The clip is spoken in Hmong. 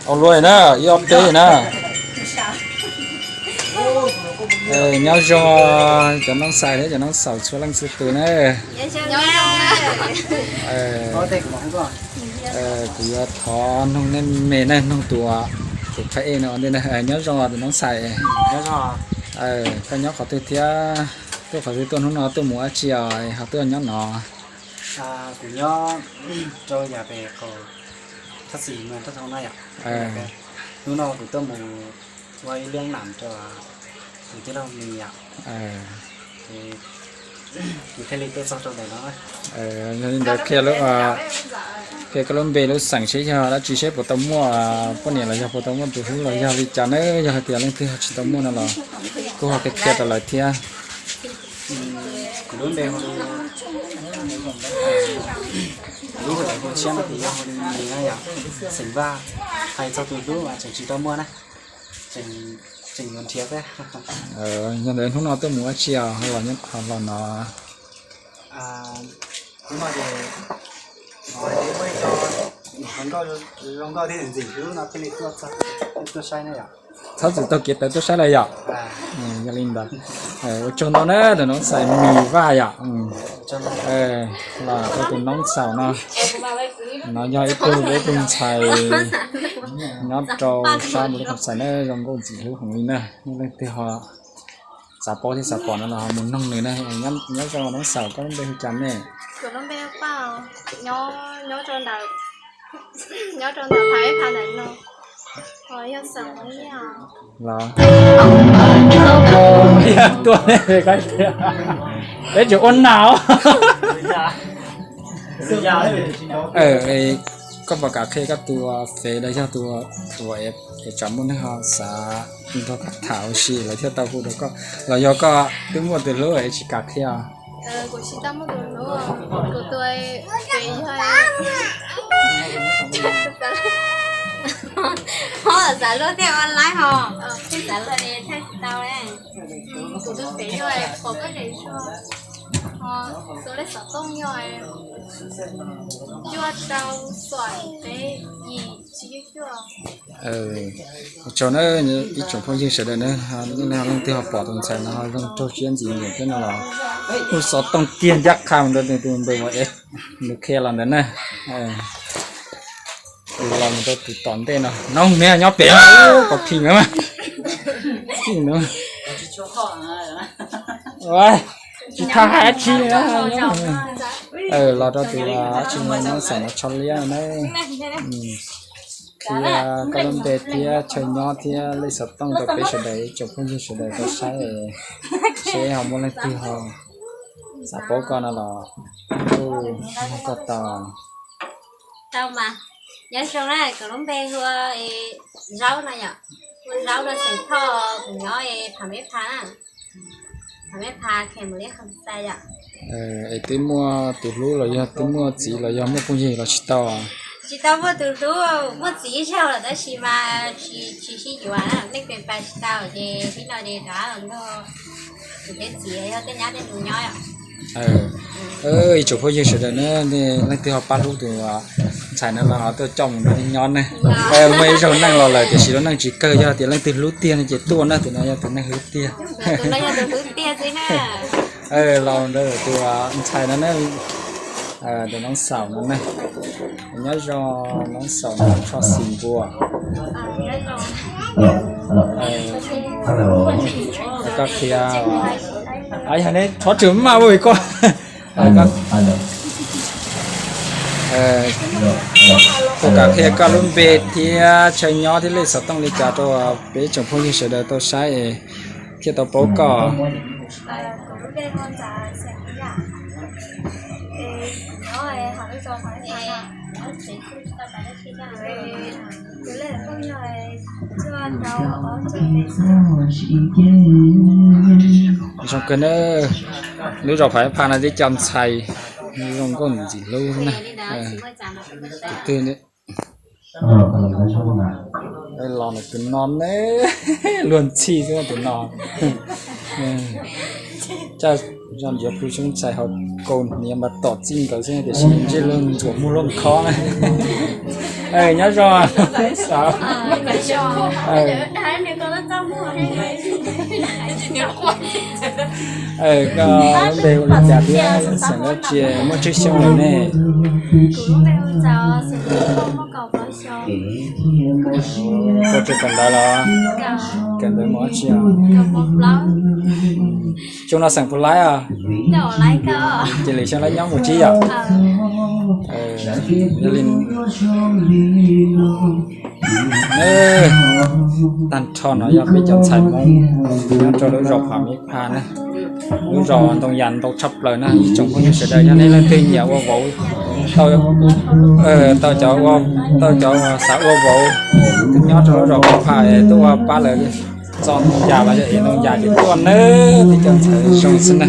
Au luaj na, ib ob peb na. Nyob zoo cov noob xais thiab cov noob xaus txhua leej txhua tus na. Kuv yuav thov noog nej me na, noog tus, tus phab ej no ua ntej na. Nyob zoo tus noob xais. Koj nyob qhov twg thiab tuaj qhov twg tuaj, hnub no tuaj mus dab tsi os ho tuaj nyob no? Kuv nyob rau yam pem qaum thaj xis Moos Thoj Thoo na yom. Hnub no kuv tuaj mus ua ib lub nam rau kuv tij laug Mis yom. Kuv thiaj li tuaj txog rau ntawm no. Yog li ntawd qhia, qhia koj lub npe lub xeem seb yog dab tsi, seb puas tau muaj poj niam los yog puas tau muaj tus hlub los yog li cas na, yog hais tias leej twg ho tsis tau muaj no los kuj ho qhia qhia rau lawv thiab. Kuv lub npe hu li, kuv lub hu li hu tshiab no ces yog hu li Mis na yom, xeem Vaj. Hais txog tus hlub mas tseem tsis tau muaj na, tseem yuav nrhiav xwb. Yog ntawd hnub no tuaj mus dab tsi os, ho los no? Hnub no ces zoo nkauj thiab ntxim hlub no thiaj li tuaj saib na yom. Txhob txwm taug kev tawv tuaj saib lawm yom. Yog li ntawd, ua tsaug ntau na tus noob xais Mis Vaj yom. Los rau tus noob xaus no, no yog ib tug, ib tug ntxhais nyob rau sab npus lub qhov xais na, zoo nkauj ntxim hlub heev li na. Nej leej twg ho xav paub thiab xav pom no los ho mus noog nws na. Nyob zoo noob xaus, koj lub npe hu cas ne? Kuv lub npe Paj, nyob rau ntawm, nyob rau ntawm Phav Eb Phav ntawm no. Yog xeem Hmoob Liaj los? Tuaj, peb tseem ua nam. Koj puas kam qhia koj tus Face los yog tus, tus es tsam muaj neeg ho xav nrog koj tham ua si lawv thiaj tau hu rau koj, los yog koj twb muaj tus hlub es tsis kam qhia? Kuv tsis tau muaj tus hlub, kuv tus Face yog, ho xav luaj thiaj ua laib ho, thiaj xav luaj es thaij tsis tau. Kuv tus Face yog pom koj daim zog, ho tus lej xov tooj yog cuaj rau xoom peb yim tsib cuaj. Ua tsaug na ib tsoom phooj ywg sawv daws na, nej leej twg ho pom tus ntxhais no ho zoo nraug siab ntxim nyiam thiab no los hu xov tooj kiag ncaj qha mus rau tus npawb uas nws qhia los ntawd na. Tus los mus rau tus tom ntej no, noob me nyob pem no, pom phim na. Tsis thaj hais dab tsi li. Los rau tus dab tsi no, noob xaus no tsho liab na. Qhia koj lub npe thiab chaw nyob thiab lej xov tooj rau peb sawv daws ib tsoom phooj ywg sawv daws tau saib, seb ho muaj leej twg ho xav paub koj no los kuj nug koj tau. Tau mas, nyob zoo na, kuv lub npe hu ua Zaub no yom, hu Zaub rau xeem Thoj, kuv nyob Phav Meb Phav na, Phav Meb Phav khe mus liab kham xais yom. Es twb muaj tus hlub los yog twb muaj txiv los yog muaj phooj ywg los tsis tau? Tsis tau muaj tus hlub, muaj txiv ib zaug lawm tab sis mas tsis, tsis sib yuav na, leej twg pab tsis tau ces hnub no ces rov los nrog kuv tej txiv yog tej nyab tej nus nyob. Ib tsoom phooj ywg sawv daws na, leej twg ho pab hlub tus ntxhais no los ho tuaj coj mus nrog nej nyob ne. Muaj ib zaug neej los lawm tiam sis lub neej tsis kawg, yog tias leej twg hlub tiag no ces tuaj na, tus no yog tus neeg hlub tiag. Los ntawm tus ntxhais no ne, tus noob xaus no ne. Nyob zoo noob xaus no, tsho xis npua. Koj qhia, yog ne txhob tshwm maj ua vim koj, koj kam qhia koj lub npe thiab chaw nyob thiab lej xov tooj li cas rau peb tsoom phooj ywg sawv daws tau saib es thiaj tau paub koj. Zoo kawg na, lub zos Phav Phav no tib co ntxhais zoo nkauj ntxim hlub na. Tus twg los tus no ne, luag ntxhi xwb tus no. Cas Zaj yuav pub xyoob ntxhais ho kaus hniav mas tom txij nkawd xwb tiam sis ntsej lub ntxuam muag lub khob na. Nyob zoo xav. Koj lub npe hu li cas thiab xeem dab tsi, muaj tsib xyoo lawm ne? Koj tseem kawm ntawv los? Kawm ntawv mos dab tsi? Xyoo no xeem puas laib os? Ces lwm xyoo laib nyob mus tsib yom? Yog li, tag nrho no yog peb cov ntxhais Hmoob nyob rau lub zos Pham Mib Phaj na, lub zos ntoo yas ntau tshaj plaws na. Ib tsoom phooj ywg sawv daws yog nej leej twg nyiam ua vauv, tau cov, tau cov xav ua vauv nyob rau lub zos Pham Mib Phaj es tuaj ua pab lawv txo ntoo yas los yog ev ntoo yas ces tuaj nawb, peb cov ntxhais zoo xwb na.